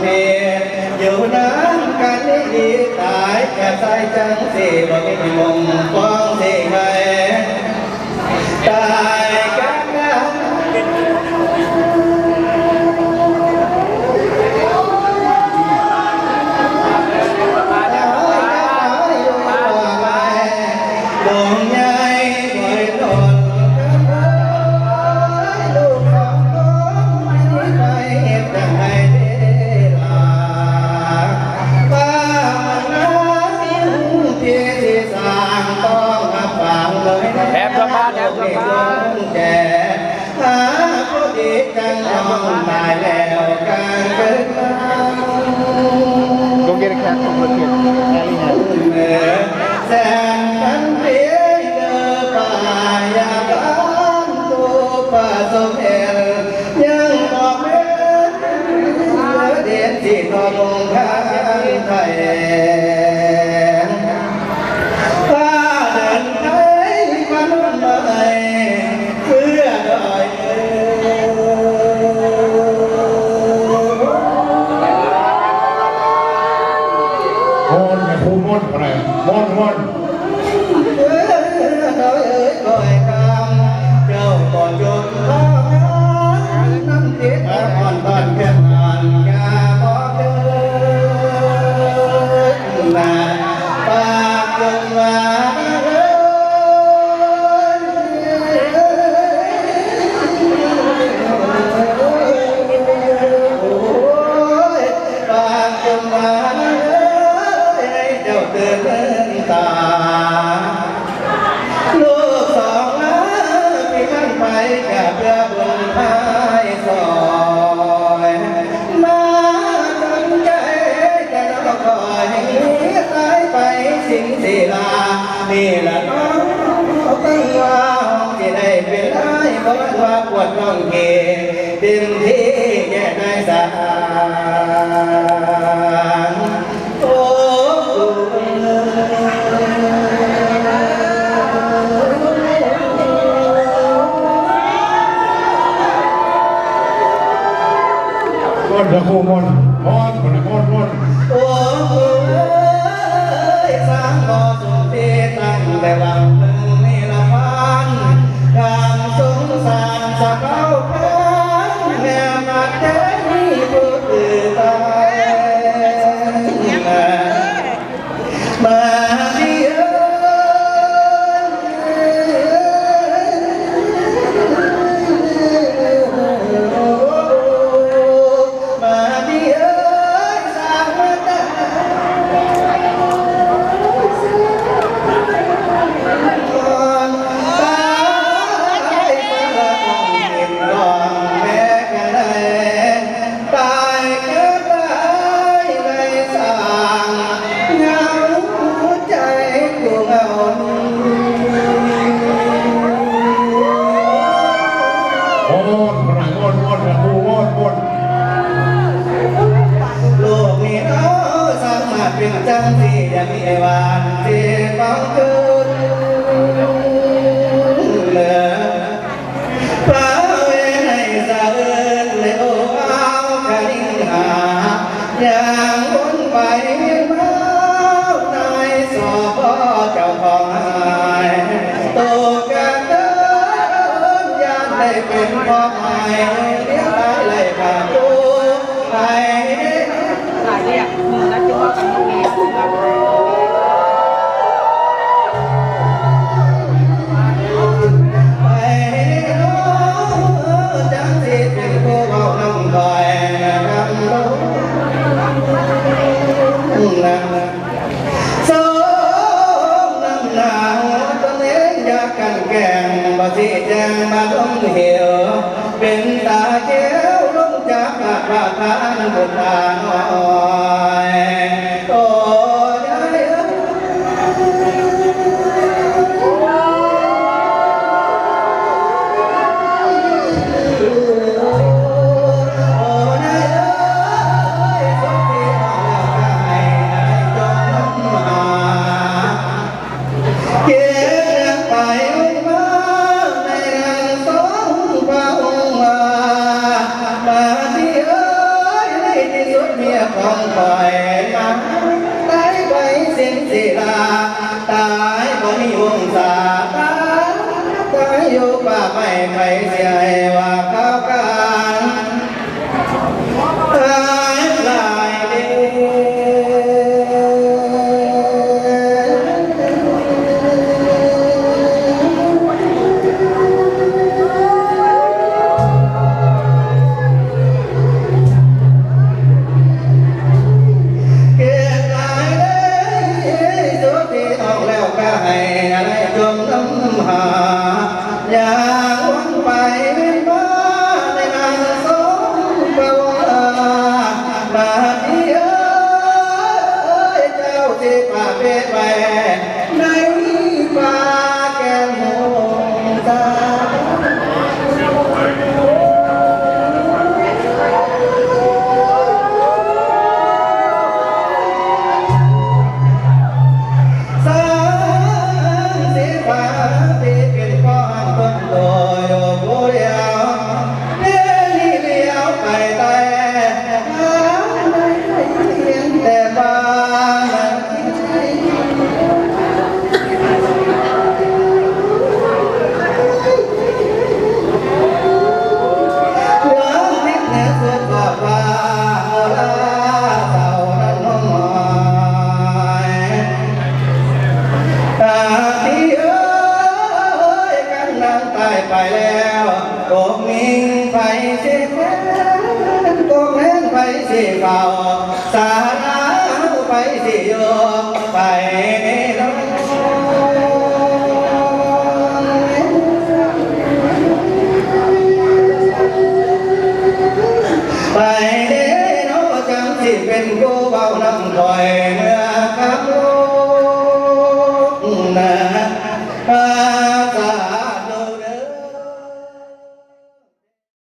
ເພດ ຢູ່ນຳກັນດີໆ ຕາຍກັບຕາຍ ຈັ່ງຊິບໍ່ມີມົງປອງຊິໃຫ້ຕາຍກັນນະ. ແຖມສະພານ ແຖມສະພານ ແຕ່ຫາຜູ້ດີຈັ່ງນ້ອງຕາຍແລ້ວກາງເກີດມາ Go get a cat from the kid. ແສນພັນປີເດີ ພະຍາບານຜູ້ປະສົມເຫັນ ຍັງບໍ່ແມ່ນເດີ ເດັດຊິທອດລົງທາງໄທ ພາເດີນໄທພະນົມໄມ້ ເພື່ອດອຍເອີຍ ມ່ວນ ແມ່ຄູມ່ວນ ແປ ມ່ວນ ມ່ວນ. ເອີ ດອຍເອີຍ ດອຍຄຳ ເຈົ້າບໍ່ຈົບ ພາງານນຳຕິດ ອາກອນຕອນແກ່ນອນ ກະບໍ່ເກີດນາ ປາກຈົນວ່າ ໂອ້ຍ ປາກຈົນວ່າ ໃຫ້ເຈົ້າຕື່ນເຕີນຕາ ລູກສອງລາ ທີ່ມັນໄປກະເພື່ອບຸນພາຍສອຍ ມາດນໃຈ ແຕ່ລະຄອຍ ຕາຍໄປສິ້ນສີລາ ນີ້ລະເນາະ ເບິ່ງວ່າ ຊິໄດ້ເປັນອ້າຍ ບໍ່ວ່າປວດນ້ອງເກ ເຕັມທີ່ແກ່ນາຍສາ ໂອ້ ມ່ວນ ເດີຄູມ່ວນ ມ່ວນ ມ່ວນ ມ່ວນ ໂອ້ ເອີຍ ສ້າງບໍ່ສົມເດ ຕັ້ງແຕ່ຫວັງເບິ່ງນິລະພັນ ການສົງສານສະເພົາພັນ ແມ່ມາແຕ່ມີຜູ້ຕື່ນຕາຍ ມາດີເອີຍ ມາດີເອີຍ ສາມາດຕາຍ ຕາຍສາລະອອງເປັນດອງແມ່ກະໄລ ຕາຍກະຕາຍໄດ້ສ້າງ ເຫງົາໃຈຜູ້ເຫງົານີ້ ໂອ້ຍ ຄົນຫຼາຍ ໂອ້ຍ ໂອ້ຍ ໂອ້ຍ ໂອ້ຍ ໂອ້ຍ ໂລກນີ້ເນາະ ສາມາດເປັນຈັ່ງຊີ້ ຢ່າມີຫວານຊິບັງເກີດເລີຍ ພາເວໄນສະເອີນ ໂອອາວຄະນິງຫາ ຍ່າງວົນໄປມາ ນາຍສອບເຈົ້າຂອງຫາຍ ໂຕກະເຕີນ ຢ້ານໄດ້ເປັນພໍ່ໃໝ່ ລ້ຽງຫຼາຍໄລ່ພາໂຕ ໃຫ້ ໃຫ້ເນາະ ຈັ່ງຊິເປັນຜູ້ເວົ້ານຳຂ້ອຍນຳລົງນະ ສົມນຳໜ້າຫົວຕົນເອງ ຢາກກັ່ນແກ້ງ ບໍ່ຊີ້ແຈງ ບາດລົມເຫວ ເປັນຕາແກ້ວລົງຈາກພະປະທານ ບຸດຕານ້ອຍ ໂອ້ຍ ເກດໄປມາໃນນາມສອງພະອົງວ່າ ມາທີ່ເອີຍ ໃນທີ່ສຸດມີ ຂອງຂ້ອຍມາ ຕາຍໄປເຊັ່ນສິລາ ຕາຍບໍ່ມີວົງສາ ຕາຍຢູ່ປ່າໄມ້ ໃຜຊິໃຫ້ວ່າຂ່າວການ ຫຼາຍເດ້. ເກີດຫຼາຍເດ້ ສຸດທີ່ອອກແລ້ວກໍໃຫ້ໄດ້ຈົ່ມນຳຫາ ຢ່າງວັນໄປເວັນມາ ໃນນາງສົມປະວົງລາ ບາດນີ້ເອີຍ ເຈົ້າຊິປະເປໄປ ໃນປ່າແກ່ນຫົງສາ ສາມສິບຫ້າປີ ເປັນຂອງຕົນໂຕຢູ່ຜູ້ດຽວ ເດນີ້ລຽວໄປແຕ່ ຫາໄດ້ພຽງແຕ່ບ້ານ ດວງທິດເໜືອສຸດຂອບຟ້າ ເຮົາລາເຊົານັ້ນນ້ອຍ ຕາທີ່ເອີຍ ຄັນນາງຕາຍໄປແລ້ວ ກົກມິງໃຜຊິແຄນ ກົກແຄນໃຜຊິເຝົ້າ ສາລາໄປຊິຢູ່ ໄປໃນໂລກ ໄປ